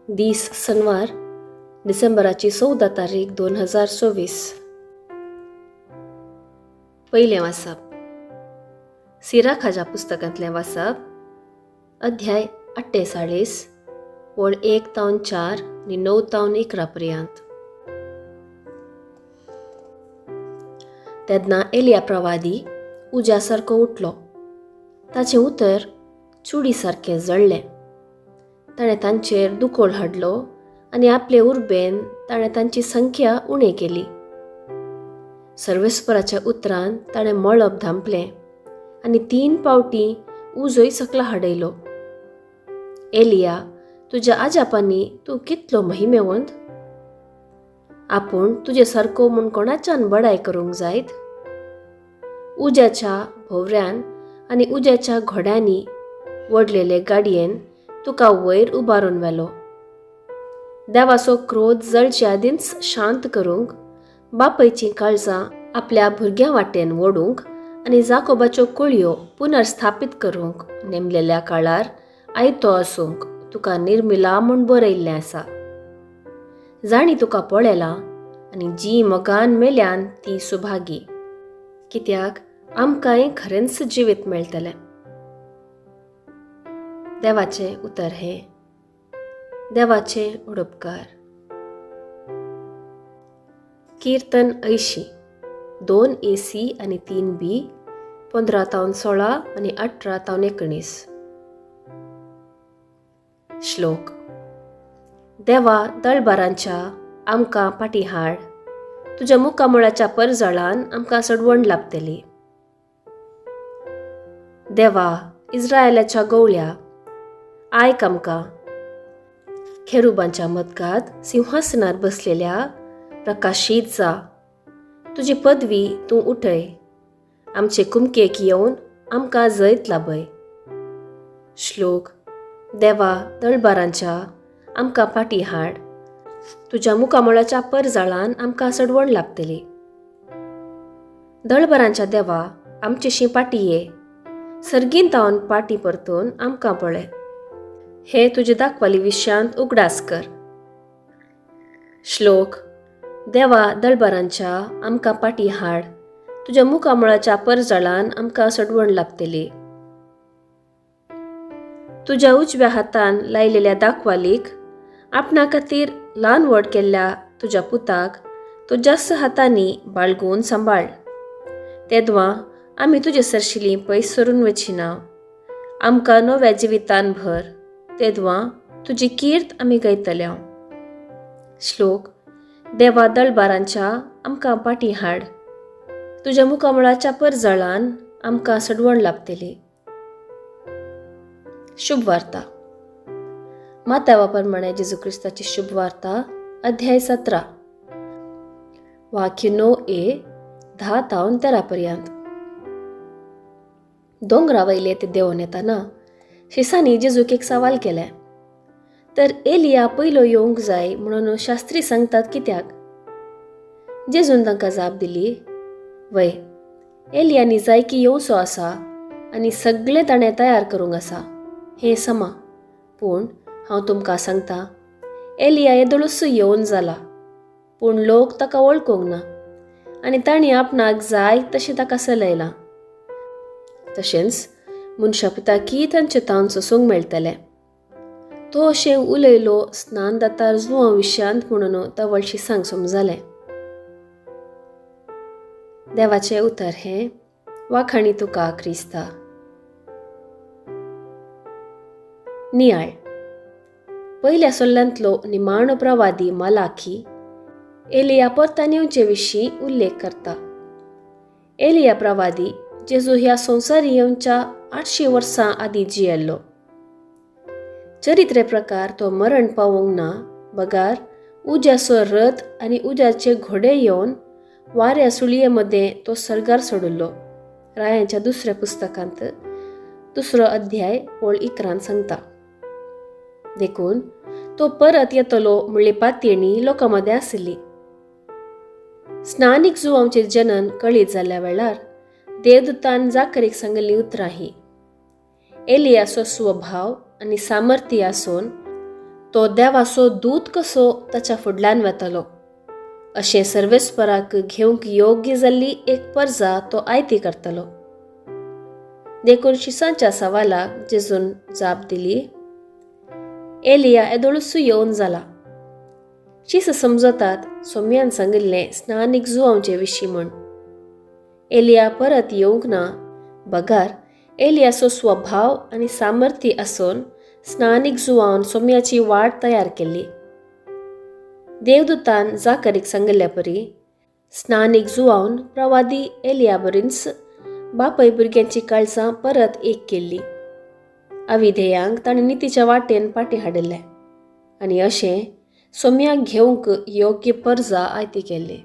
दीस सनवार, डिसेंबराची 14 तारीख 2024. पयलें वाचप सिराखाच्या पुस्तकांतलें वाचप, अध्याय 48, ओळ 1 तावन 4 आनी 9 तावन 11 पर्यंत. तेन्ना एलिया प्रवादी उज्या सारको उठलो, ताचें उतर चुडी सारकें जळ्ळें. ताणें तांचेर दुकोळ हाडलो आनी आपले उर्बेन ताणें तांची संख्या उणें केली. सर्वेस्पराच्या उतरान ताणें मळब धांपलें आनी 3 पावटी उजोय सकला हाडयलो. एलिया, तुज्या आजापांनी तूं कितलो महिमेवंत! आपूण तुजे सारको म्हूण कोणाच्यान बडाय करूंक जायत? उज्याच्या भोवऱ्यान आनी उज्याच्या घोड्यांनी वडलेले गाडयेन तुका वयर उबारून व्हेलो. देवाचो क्रोध जळचे आदींच शांत करूंक, बापयचीं काळजां आपल्या भुरग्यां वाटेन ओडूंक आनी जाकोबाच्यो कुळयो पुनर्स्थापीत करूंक नेमलेल्या काळार आयतो आसूंक तुका निर्मिला म्हूण बरयल्लें आसा. जांणी तुका पळयलां आनी जी मोगान मेल्यान ती सुभागी, कित्याक आमकांय खरेंच जिवीत मेळटलें. देवाचें उतर हें, देवाचें उडोपकार. कीर्तन 80, 2 AC आनी 3 बी, 15 तावन 16 आनी 18 तावन 19. श्लोक. देवा दळबारांच्या आमकां पाटी हाड, तुज्या मुखामळाच्या परजळान आमकां सडवण लाभतली. देवा इस्रायलाच्या गवळ्या, आयक आमकां. खेरुबांच्या मदगात सिंहासनार बसलेल्या प्रकाशीत जा, तुजी पदवी तूं उठय, आमचे कुमकेक येवन आमकां जैत लाभय. श्लोक. देवा दळबारांच्या आमकां पाटी हाड, तुज्या मुखामळाच्या परजळान आमकां सडवण लाभतली. दळबारांच्या देवा आमचेशी पाटी ये, सर्गीन तावन पाटी परतून आमकां पळय, हे तुजे दाखवाली विशयांत उगडास कर. श्लोक. देवा दळबारांच्या आमकां पाटी हाड, तुज्या मुखामळाच्या परजळान आमकां सडवण लाभतली. तुज्या उजव्या हातान लायलेल्या दाखवालीक, आपणा खातीर ल्हान व्हड केल्ल्या तुज्या पुताक तुज्याच हातांनी बाळगून सांबाळ. तेदवां आमी तुजे सरशिलीं पयस सरून वचिना, आमकां नव्या जिवितान भर, तेदवां तुजी कीर्त आमी गायतल्या. श्लोक. देवा दळबारांच्या आमकां पाटी हाड, तुज्या मुखामळाच्या परजळान आमकां सडवण लाभतली. शुभ वार्ता. मात्यावा प्रमाणे जेजू क्रिस्ताची शुभ वार्ता, अध्याय 17, वाक्य 9 ए 10 तावन 13 पर्यंत. दोंगरा वयले ते देंवन येताना शिसांनी जेजूक एक सवाल केलें, तर एलिया पयलो येवंक जाय म्हणून शास्त्री सांगतात कित्याक? जेजून तांकां जाप दिली, वय, एलियांनी जाय की येवचो आसा आनी सगळें ताणें तयार करूंक आसा, हें समा. पूण हांव तुमकां सांगता, एलिया येदोळूच येवन जाला, पूण लोक ताका वळखूंक ना आनी तांणी आपणाक जाय तशें ताका चलयलां. तशेंच मनशा पुताकी तांचे तावन सोसूंक मेळटलें. तो अशें उलयलो स्नान दातार जुवां विशयांत म्हणून तवळशी सांग समजालें. देवाचें उतर हें, वाखाणी तुका क्रिस्ता. नियाळ. पयल्या सोल्ल्यांतलो निमाणो प्रवादी मलाखी एलिया परतान येवचे विशीं उल्लेख करता. एलिया प्रवादी जेजू ह्या संवसारी येवच्या 800 वर्सां आदीं जियेल्लो. चरित्रे प्रकार तो मरण पावोंक ना, बगार उज्याचो रथ आनी उज्याचे घोडे येवन वाऱ्या सुळये मदें तो सर्गार सोडिल्लो. रायांच्या दुसऱ्या पुस्तकांत 2 अध्याय ओळ 11 सांगता. देखून तो परत येतलो म्हणली पातयेणी लोकां मदें आशिल्ली. स्नानीक जुवांचें जनन कळीत जाल्ल्या वेळार देवदूतान जाकरीक सांगिल्लीं उतरां ही. एलियाचो स्वभाव आनी सामर्थ्य आसून तो देवाचो दूत कसो ताच्या फुडल्यान वेतालो. अशें सर्वेस्पराक घेवंक योग्य जाल्ली एक परजा तो आयती करतालो. देखून शिसांच्या सवालाक जेजून जाप दिली, एलिया एदोळूसू येवन जाला. शीस समजतात सोम्यान सांगिल्लें स्नानीक जुवांवचे विशीं म्हूण. एलिया परत येवंक ना बगार एलियाचो स्वभाव आनी सामर्थ्य आसून स्नानीक जुवावन सोम्याची वाट तयार केल्ली. देवदूतान जाकरीक सांगिल्ल्या परी स्नानीक जुवावन प्रवादी एलिया बरींच बापय भुरग्यांची काळजां परत एक केल्ली. अविधेयांक ताणें नितीच्या वाटेन पाटी हाडिल्लें आनी अशें सोम्याक घेवंक योग्य परजा आयती केल्ली.